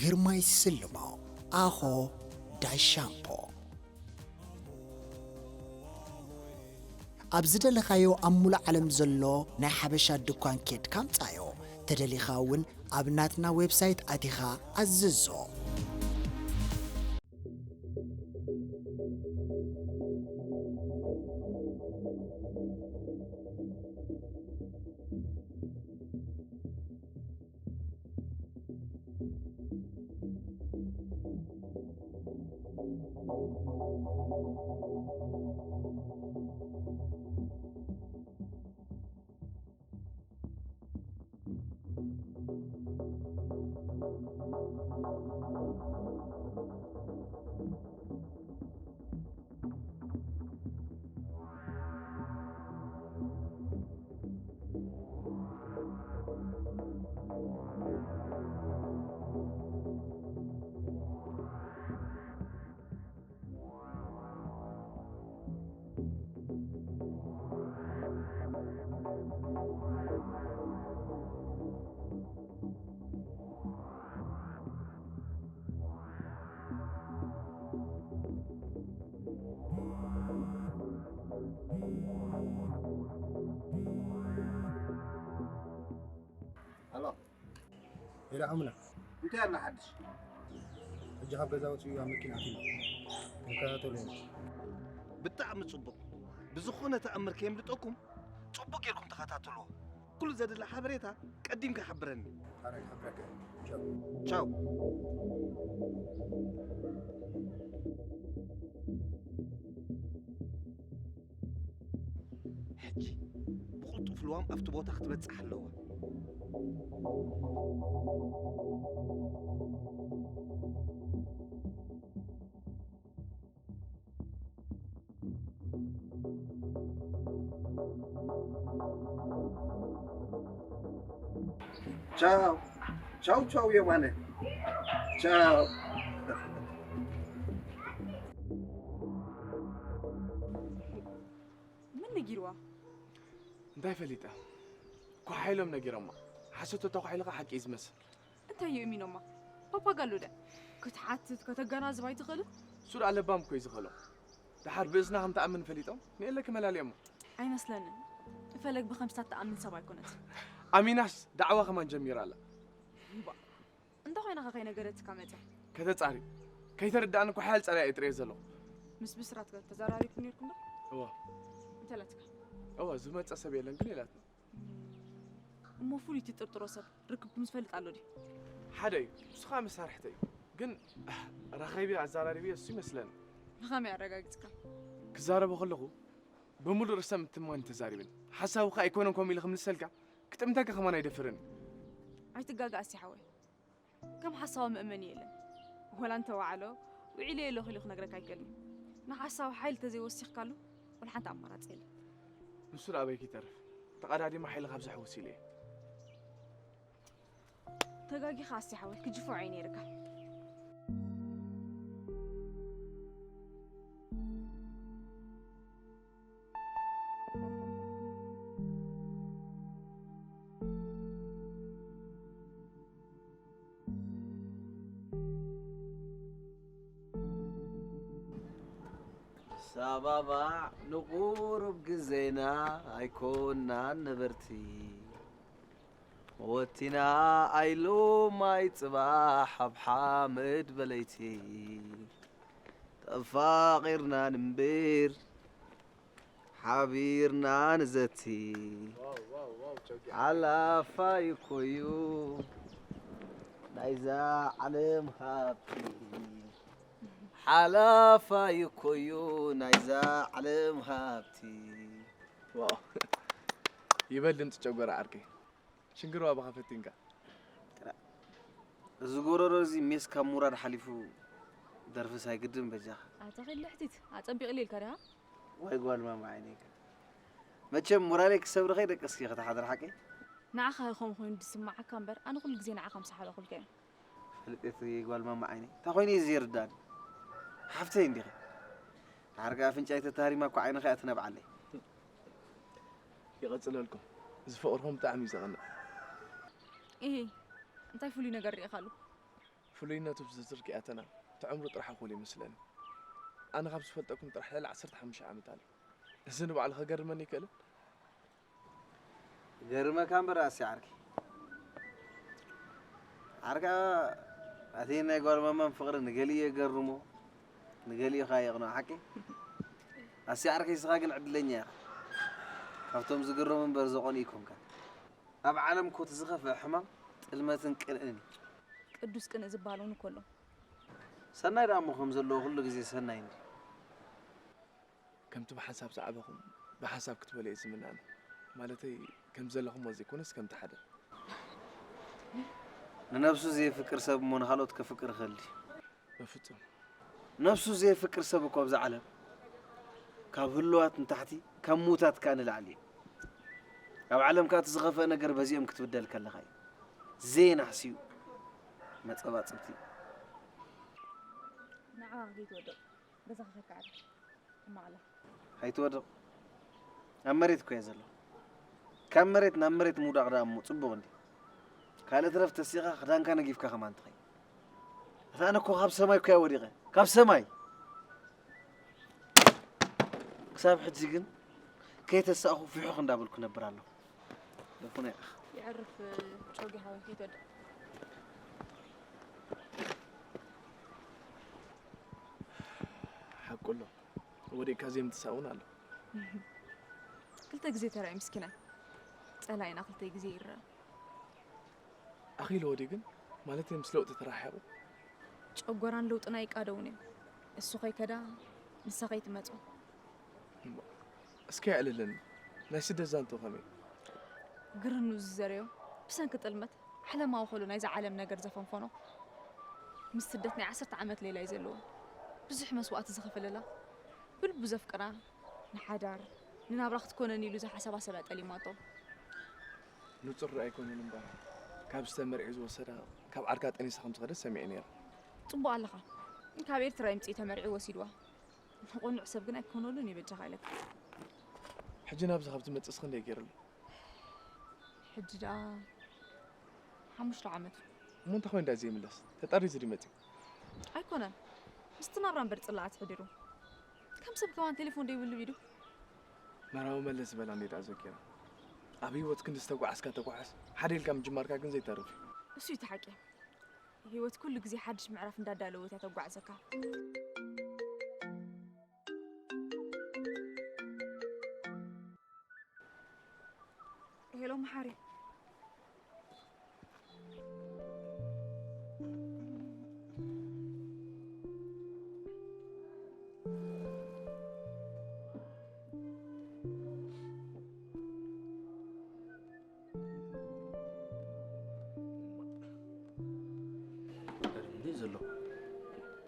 ግርማ ይስልሞ። ኣኾ ዳይ ሻምፖ። ኣብ ዝደለኻዮ ኣብ ሙሉእ ዓለም ዘሎ ናይ ሓበሻ ድኳን ኬድካ ኣምጻዮ። ተደሊኻ እውን ኣብ ናትና ዌብሳይት ኣቲኻ ኣዝዞ። ኣሎ። ሄሎ ዓሙና። እንታይ ኣሎ ሓድሽ? ሕጂ ካብ ገዛ ወፂኡ ኣብ መኪና ኣትዩ። ክንከታተሎ ኢና። ብጣዕሚ ጽቡቕ። ብዝኾነ ተኣምር ከየምልጠኩም ጽቡቕ ጌርኩም ተኸታተልዎ። ኩሉ ዘድሊ ሓበሬታ ቀዲምካ ሓብረኒ። ኣረ፣ ይሓብረካ። ቻው። ቻው። ሕጂ ብቕልጡፍ ልዋም ኣብቲ ቦታ ክትበጽሕ ኣለዋ። ቻው ቻው ቻው የማነ ቻው። ምን ነጊርዋ? እንታይ ፈሊጠ? ኳሓ ኢሎም ነጊሮማ። ሓሶት ተተኳሒልካ ሓቂ እዩ ዝመስል። እንታይ እዩ እሚኖማ? ፓፓጋሎ ደ ክትሓትት ከተገናዝብ ኣይትኽእልን? እሱ ደኣ ለባም እኮ እዩ ዝኽእሎ። ደሓር ብእዝና ከም ትኣምን ፈሊጦም ንኤለ ክመላልዮማ። ኣይመስለንን። ፈለግ ብኸምስታት ትኣምን ሰብ ኣይኮነት። ኣሚናስ ዳዕዋ ከማን ጀሚራ ኣላ። እምባ እንተ ኾይናኻ ከይነገረትካ መጸ። ከተጻሪ ከይተረዳእኒ እኮ ሓያል ጸላኢ እየ ጥርየ ዘለኹ። ምስ ብስራት ጋር ተዘራሪብኩም ነርኩም ዶ? እዋ። እንተላትካ። እዋ ዝመጸ ሰብ የለን ግን የላትና። እሞ ፍሉይ ትጥርጥሮ ሰብ ርክብኩም ዝፈልጥ ኣሎ ድዩ? ሓደ እዩ፣ ንሱ ኸኣ መሳርሕተይ እዩ። ግን ረኸቢ ኣዘራሪቢ እሱ ይመስለኒ። ብኸመይ ኣረጋጊጽካ? ክዛረቦ ከለኹ ብምሉእ ርእሰ ምትማን ተዛሪብን ሓሳቡ ኸኣ ኣይኮነን ከምኡ ኢለ ክምልሰልካ ክጥምተካ ከማን ኣይደፍርን። ኣይትጋጋእ ኣሲ ሓወይ። ከም ሓሳዊ መእመኒ የለን። ወላ እንተ ዋዕሎ ውዒለ ኣለኹ ኢሉ ክነግረካ ኣይክእልን። ንሓሳዊ ሓይሊ ተዘይወሲኽካሉ ወላ ሓንቲ ኣማራጺ የለን። ንሱ ደኣ ኣበይ ክይተርፍ ተቐዳዲመ ሓይሊ ካብ ዘሕውስ ኢለ እየ። ተጋጊኻ ኣሲ ሓወይ ክጅፎ ዓይኒ ይርካ። ሳባባዕ ንቁሩብ ግዜና ኣይኮናን ነበርቲ። ወቲና ኣይሎማይ ጽባሕ ኣብ ሓመድ በለይቲ። ተፋቒርና ንንብር ሓቢርና ንዘቲ። ሓላፋይ እኮዩ ናይዛ ዓለም ሃብቲ። ሓላፋይ እኮዩ ናይዛ ዓለም ሃብቲ። ዋው፣ ይበል ድምፂ ጨጎራ ዓርከይ። ሽንግር ዋባኻ ፈቲንካ። እዚ ጎረሮ እዚ ሜስ ካብ ምውራድ ሓሊፉ ደርፍስ ኣይግድን በጃኻ። ኣታ ኸይድ ልሕቲት፣ ኣጸቢቕለይ ኢልካ ዲኻ? ዋይ ጓል ማማ ዓይነይ። መቸም ሞራለይ ክሰብርኸ ደቀስኪ ክትሓድር ሓቀይ? ንዓኻ ከምኡ ኮይኑ ዝስምዓካ እምበር፣ ኣነ ኩሉ ግዜ ንዓኻ ምስ ሓለኹልካ እየ። ፈልጤት ጓል ማማ ዓይነይ። እንታይ ኮይኑ እዩ ዘይርዳእኒ? ሓፍተይ እንዲኺ። ድሓር ከኣ ኣፍንጫይ ተታሪማ እኮ ዓይንኺ እያ ትነብዓለይ። ይቐጽለልኩም። እዚ ፍቕርኹም ብጣዕሚ እዩ ዘቐንእ። ኢሂ፣ እንታይ ፍሉይ ነገር ርኢኻሉ? ፍሉይነቱ ብዝርዝር ከይኣተና፣ እቲ ዕምሩ ጥራሕ እኹል ይመስለኒ። ኣነ ካብ ዝፈልጠኩም ጥራሕ ልዕሊ ዓሰርተ ሓሙሽተ ዓመት ኣሎ። እዚ ንባዕሉ ከገርመኒ ይክእልን? ገርመካ እምበር ኣሲ ዓርኪ። ዓርካ ኣቲ ናይ ጓል ማማን ፍቕሪ ንገሊኡ የገርሞ፣ ንገሊኡ ኸኣ የቕንኦ ሓቂ። ኣሲ ዓርከይ ንስኻ ግን ዕድለኛ ኢኻ። ካብቶም ዝግረሙ እምበር ዘቐንኡ ኣይኮንካን። ኣብ ዓለም እኮ እቲ ዝኸፍአ ሕማም ጥልመትን ቅንእን እዩ። ቅዱስ ቅንእ ዝበሃል እውን እኮ ኣሎ። ሰናይ ደኣ እሞ ከም ዘለዎ ኩሉ ግዜ ሰናይ እንድዩ። ከምቲ ብሓንሳብ ዝዓበኹም ብሓንሳብ ክትበልዑ እየ ዝምነኒ። ማለተይ ከምቲ ዘለኹሞ ዘይኮነስ ከምቲ ሓደ። ንነብሱ ዘየፍቅር ሰብ እሞ ንኻልኦት ከፍቅር ይኽእል ድዩ? በፍጹም። ነብሱ ዘየፍቅር ሰብ እኮ ኣብዛ ዓለም ካብ ህሉዋት ንታሕቲ ካብ ምዉታት ከኣ ንላዕሊ እዩ። ኣብ ዓለም ከኣ እቲ ዝኸፍአ ነገር በዚኦም ክትብደል ከለኻ እዩ። ዘየናሕሲ እዩ። መጸባጽብቲ። ንዓ ከይትወድቕ በዛ ክኸካ ዓርኪ። እማዕላ። ኣይትወድቕ። ኣብ መሬት እኮ እየ ዘለኹ። ካብ መሬት ናብ መሬት ምውዳቕ ደኣ እሞ ጽቡቕ እንድዩ። ካልእ ትረፍ ተሲእኻ ክዳንካ ነጊፍካ ከማን ትኸይድ። ኣታ ኣነ እኮ ካብ ሰማይ እኮ እየ ወዲቐ። ካብ ሰማይ! ክሳብ ሕጂ ግን ከይተሳእኹ ፊሑኽ እንዳበልኩ ነብር ኣለኹ። ደፉና ይኣኽ። የዕርፍ ጮጊ ሓወይ ከይትወድቕ። ሓቁ ኣሎ። ወዲቕካ ዘይምትሳእ እውን ኣሎ። ክልተ ግዜ ተራእዩ ምስኪናይ። ጸላኢና ክልተ ግዜ ይረአ። ኣኺሉ ወዲኡ ግን፣ ማለተይ ምስ ለውጢ ተረሓሒቑ። ጨጎራን ለውጥን ኣይቃደውን እዮም። እሱ ከይከዳ፣ ንሳ ከይትመጾ። እምባ፣ እስከ የዕልለኒ። ናይ ስደት ዛንትኡ ከመይ? ግርኑ ዝዘረዮ፣ ብሰንኪ ጥልመት፣ ዓለማዊ ኸሎ ናይዛ ዓለም ነገር ዘፈንፈኖ። ምስ ስደት ናይ ዓሰርተ ዓመት ሌላ እዩ ዘለዎ። ብዙሕ መስዋእቲ ዝኸፈለላ፣ ብልቡ ዘፍቅራ፣ ንሓዳር፣ ንናብራ ክትኮነኒ ኢሉ ዝሓሰባ ሰብ እያ ጠሊማቶ። ንጹር ኣይኮነን እምበር፣ ካብ ዝተመርዒ ዝወሰዳ፣ ካብ ዓርካ ጠኒሳ ከም ዝኸደት ሰሚዐ ነይረ። ጽቡቕ ኣለኻ። ካብ ኤርትራ ይምጽእ ተመርዒ ወሲድዋ። ንቕኑዕ ሰብ ግን ኣይኮነሉን እዩ በጃኻ ኢለካ። ሕጂ ናብዚ ካብ ትመጽእስ ክንደይ ገይሩ ኣሎ? ሕጂ ደኣ ሓሙሽተ ዓመቱ። እሞ እንታይ ኮይኑ ደኣ ዘይምለስ? ተጠሪዙ ድዩ መጺኡ? ኣይኮነን። ምስቲ ናብራ እምበር ጽላኣት ሕዲሩ። ከም ሰብ ከማን ቴሌፎን ደይብሉ ኢዱ። መራዊ መለስ ዝበላ እንዴ ደኣ ዘኪራ። ኣብ ህይወት ክንዲ ዝተጓዓዝካ ተጓዓዝ። ሓደ ኢልካ ምጅማርካ ግን ዘይተርፍ እዩ። እሱ እዩ እቲ ሓቂ። ህይወት ኩሉ ግዜ ሓድሽ ምዕራፍ እንዳዳለወት እያ ተጓዕዘካ። ሄሎ መሓሪ። ገርም እዩ ዘሎ።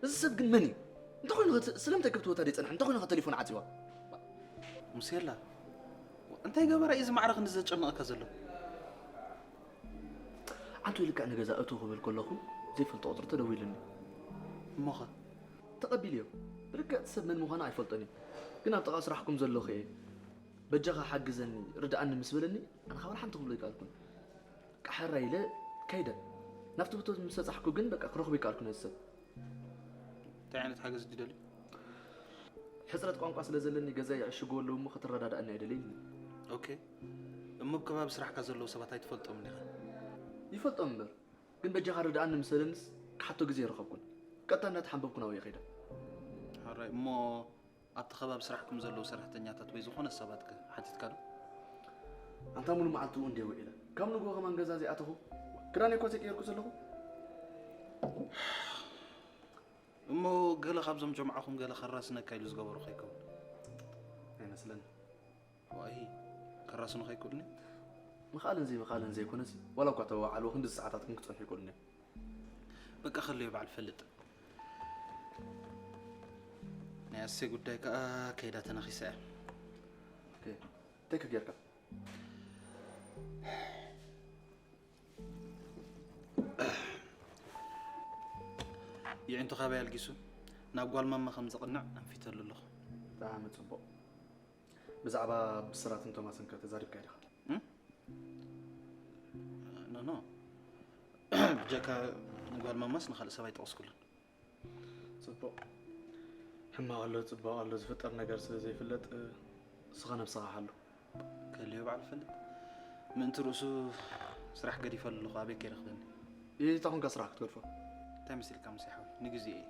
እዚ ሰብ ግን መን እዩ? እንተኾይኑ ኸ ስለምንታይ ከብቲ ቦታ ደይጸንሐ? እንተኾይኑ ኸ ተሌፎን ዓጺዋ? ሙሴላ፣ እንታይ ገበረ እዩ እዚ ማዕረ ክንዲ ዘጨንቐካ ዘሎ? ዓንቱ ኢልካ ንገዛ እትው ክብል ከለኹ ዘይፈልጦ ቁጽሪ ተደዊሉኒ። እሞኸ? ተቐቢልዮ። ብርግጽ ሰብ መን ምዃኑ ኣይፈልጦን እየ። ግን ኣብ ጥቓ ስራሕኩም ዘለኹ እየ። በጃኻ ሓግዘኒ፣ ርድኣኒ ምስ በለኒ፣ ኣነ ኸኣ ወላ ሓንቲ ክብሎ ኣይከኣልኩን። ቃሕራ ኢለ ከይደ። ናብቲ ቦታ ምስ በጻሕኩ ግን በቃ ክረኽቦ ኣይከኣልኩን ነዚ ሰብ። እንታይ ዓይነት ሓገዝ ድደልዩ? ሕጽረት ቋንቋ ስለ ዘለኒ ገዛይ ይዕሽግዎ ኣለዉ እሞ ክትረዳድኣኒ ኣይደለይን። ኦኬ። እሞ ኣብ ከባቢ ስራሕካ ዘለዉ ሰባት ኣይትፈልጦምን ኢኻ? ይፈልጦም እምበር፣ ግን በጃኻ ርድኣኒ ምስ በለንስ ክሓቶ ግዜ ኣይረኸብኩን። ቀጥታ እናተሓንበብኩ ናብኡ እየ ከይደ። ሕራይ፣ እሞ ኣብቲ ከባቢ ስራሕኩም ዘለዉ ሰራሕተኛታት ወይ ዝኾነ ሰባት ከ ሓቲትካ ዶ? ኣንታ ሙሉ መዓልቲ እውን ድየ ውዒለ። ካብ ንግሆ ከማን ገዛ ዘይኣተኹ። ክዳነይ እኳ ዘይቀየርኩ ዘለኹ። እሞ ገለ ካብዞም ጀምዓኹም ገለ ከራስነካ ኢሉ ዝገበሩ ከይከውን? ኣይመስለኒ። ዋይ፣ ከራስኑ ከይክእሉኒ? ምኽኣልን ዘይምኽኣልን ዘይኮነሲ፣ ዋላ እኳ ተወዓዕልዎ ክንዲ ሰዓታት ግን ክጸንሑ ይኽእሉኒ እዮም። በቃ ከለዮ በዓል ፈልጥ። ናይ ኣሴ ጉዳይ ከኣ ከይዳ ተነኺሳ እያ። ኦኬ፣ እንታይ ከ ጌርካ? የዒንቱ ካበይ ኣልጊሱ ናብ ጓል ማማ ከም ዘቕንዕ ኣንፊተሉ ኣለኹ። ብጣዕሚ ጽቡቕ። ብዛዕባ ብስራትን ቶማስን ከ ተዛሪብካዮ ዲኻ? እም? ኖ፣ ኖ። ብጀካ ንጓል ማማስ ንኻልእ ሰብ ኣይጠቐስኩሉን። ጽቡቕ። ሕማቕ ኣሎ፣ ጽቡቕ ኣሎ ዝፍጠር ነገር ስለ ዘይፍለጥ፣ እስኻ ነብስኻ ሓሉ። ከልዮ በዓል ፈልጥ። ምእንቲ ርእሱ ስራሕ ገዲፈ ኣለኹ፣ ኣበይ ከይረኽበኒ? ይታ ኾንካ ስራሕ ክትገድፎ? እንታይ መሲልካ ሙሴ ሓወይ? ንግዜኡ እየ።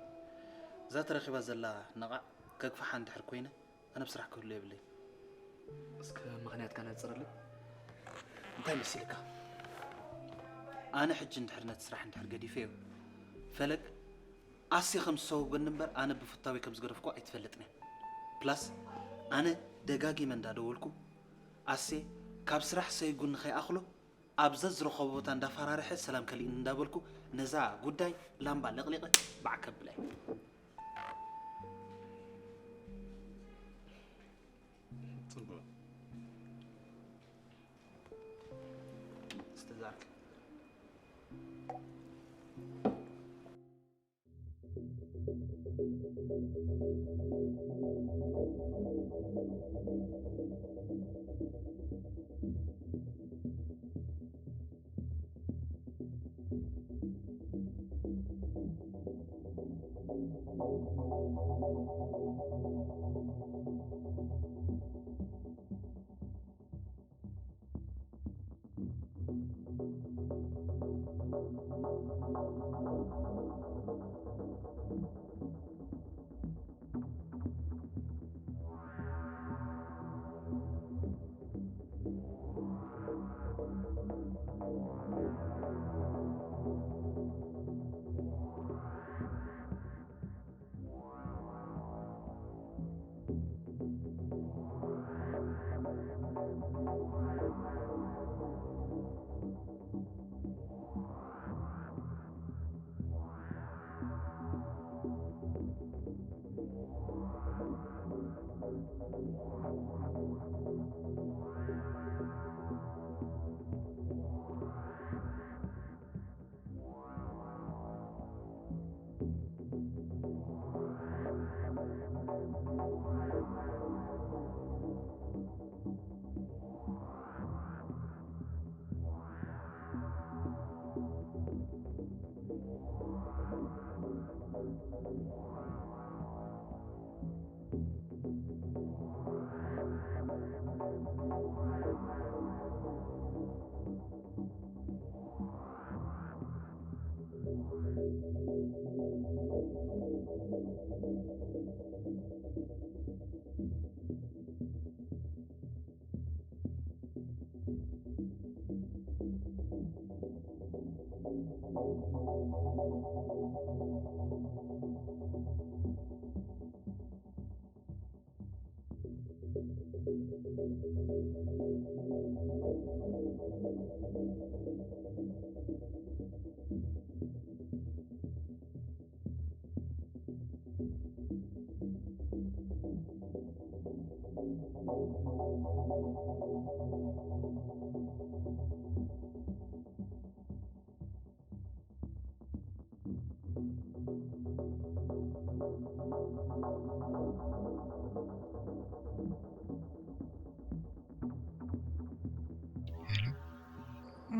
እዛ ተረኺባ ዘላ ነቓዕ ከግፍሓ እንድሕር ኮይነ፣ ኣነ ብስራሕ ክህሉ የብለይ። እስከ ምኽንያትካ ነጽረለይ። እንታይ መሲልካ? ኣነ ሕጂ እንድሕር ነቲ ስራሕ እንድሕር ገዲፈዮ፣ ፈለግ ኣሴ ከም ዝሰጎገኒ እምበር ኣነ ብፍታወይ ከም ዝገደፍኩ ኣይትፈልጥን እያ። ፕላስ ኣነ ደጋጊመ እንዳደወልኩ ኣሴ ካብ ስራሕ ሰይጉ ንኸይኣኽሎ ኣብ ዘዝረኸቦ ቦታ እንዳፈራርሐ ሰላም ከሊእኒ እንዳበልኩ ነዛ ጉዳይ ላምባ ለቕሊቐ ባዕ ከብላ እየ። ጽቡቕ። ዝተዛርክ።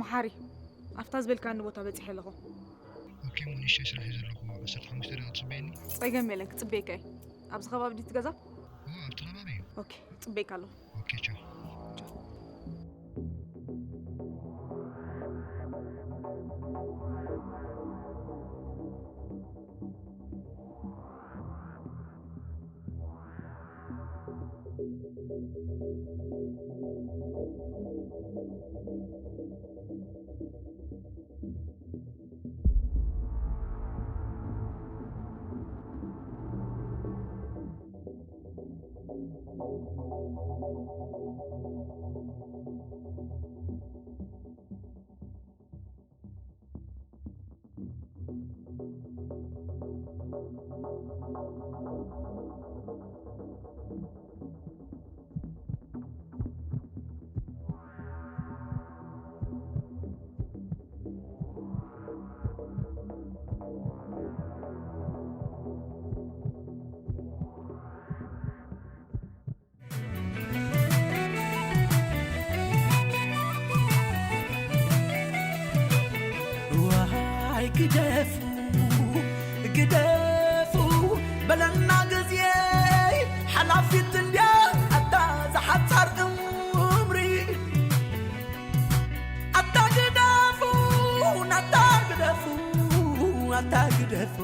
መሓሪ፣ ኣብታ ዝበልካኒ ቦታ በጺሐ ኣለኹ። ኦኬ፣ እሞ ንእሽተይ ስራሕ እዩ ዘለኹ። ዓሰርተ ሓሙሽተ ደቂቕ ትጽበየኒ? ጸገም የለን፣ ክጽበየካ እየ። ኣብዚ ከባቢ ድዩ እቲ ገዛ? ኦ፣ ኣብቲ ከባቢ እዩ። ኦኬ፣ እጽበየካ ኣለኹ። ኦኬ፣ ቻው። ዋይ ግደፉ፣ ግደፉ በለና ግዜ ሓላፊት እንድያ ኣታ ዝሓጻር እምሪ። ኣታ ግደፉ፣ ኣታ ግደፉ፣ ኣታ ግደፉ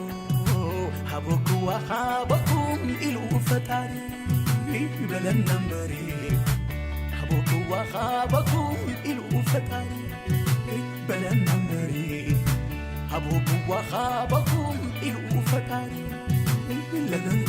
ሃበኩዋ ሃበኩም ኢሉ ፈጣሪ በለና እምበሪ። ሃበኩዋ ሃበኩም ኢሉ ፈጣሪ በለና እምበሪ። ሃበኩዋ ሃበኩም ኢሉ ፈጣሪ በለና